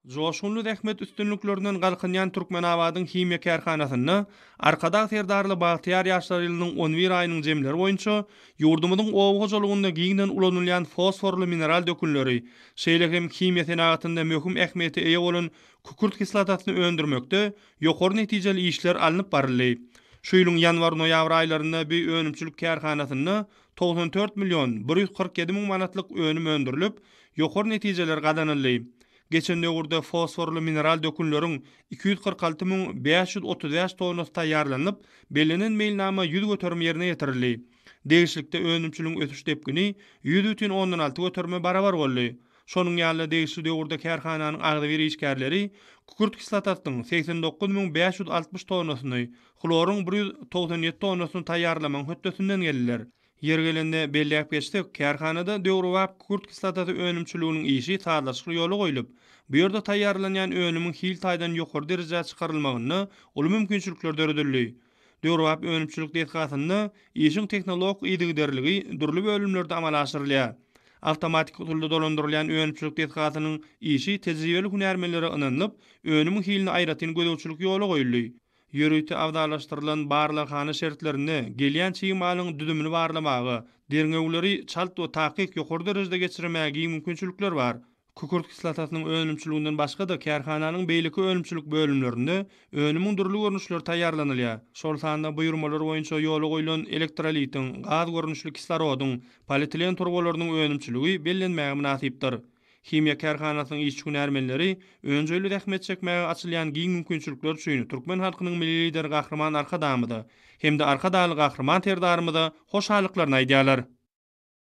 Joşgunly zähmet üstünliklerinden galkynýan Türkmenabadyň himiýa kärhanasynda Arkadag Serdarly bagtyýar ýaşlar ýylynyň on bir aýynyň jemleri boýunça ýurdumyzyň oba hojalygynda giňden ulanylýan fosforly mineral dökünleri, şeýle hem himiýa senagatynda möhüm ähmiýete eýe bolan kükürt kislotasyny öndürmekde ýokary netijeli işler alnyp baryldy. Şu ýylyň ýanwar-noýabr aýlarynda bu önümçilik kärhanasynda 94 million 147 müň manatlyk önüm öndürilip, ýokary netijeler gazanyldy. Geçen döwürde fosforly mineral dökünleriň 246 535 tonnasy taýýarlanylyp, bellenen meýilnama 100% ýerine ýetirildi. Degişlilikde önümçiligiň ösüş depgini 100,6 göterime barabar boldy. Şonuň ýaly-da degişli döwürde kärhananyň agzybir işgärleri kükürt kislotasynyň 89 560 tonnasyny, hloryň 197 tonnasyny taýýarlamagyň hötdesinden geldiler. Ýeri gelende belläp geçsek, kärhanada döwrebap kükürt kislotasy önümçiliginiň işi sazlaşykly ýola goýlup, bu ýerde taýýarlanýan önümiň hil taýdan ýokary derejä çykarylmagynda uly mümkinçilikler döredildi. Döwrebap önümçilik desgasynda işiň tehnologik yzygiderligi dürli bölümlerde amala aşyrylýar. Awtomatik usulda dolandyrylýan önümçilik desgasynyň işi tejribeli hünärmenlere ynanylyp, önümiň hiline aýratyn gözegçilik ýola goýuldy. Ýörite abzallaşdyrylan barlaghana şertlerinde gelýän çig malyň düzümini barlamaga, derňewleri çalt we takyk ýokary derejede geçirmäge giň mümkinçilikler bar. Kükürt kislotasynyň önümçiliginden başga-da kärhananyň beýleki önümçilik bölümlerinde önümiň dürli görnüşleri taýýarlanylýar. Şol sanda buýurmalar boýunça ýola goýlan elektrolitiň, gaz görnüşli kislorodyň, polietilen turbalarynyň önümçiligi bellenmäge mynasypdyr. Himiýa kärhanasynyň işçi-hünärmenleri önjeýli zähmet çekmäge açylýan giň mümkinçilikler üçin türkmen halkynyň Milli Lideri Gahryman Arkadagymyza hem-de Arkadagly Gahryman Serdarymyza hoşallyklaryny aýdýarlar.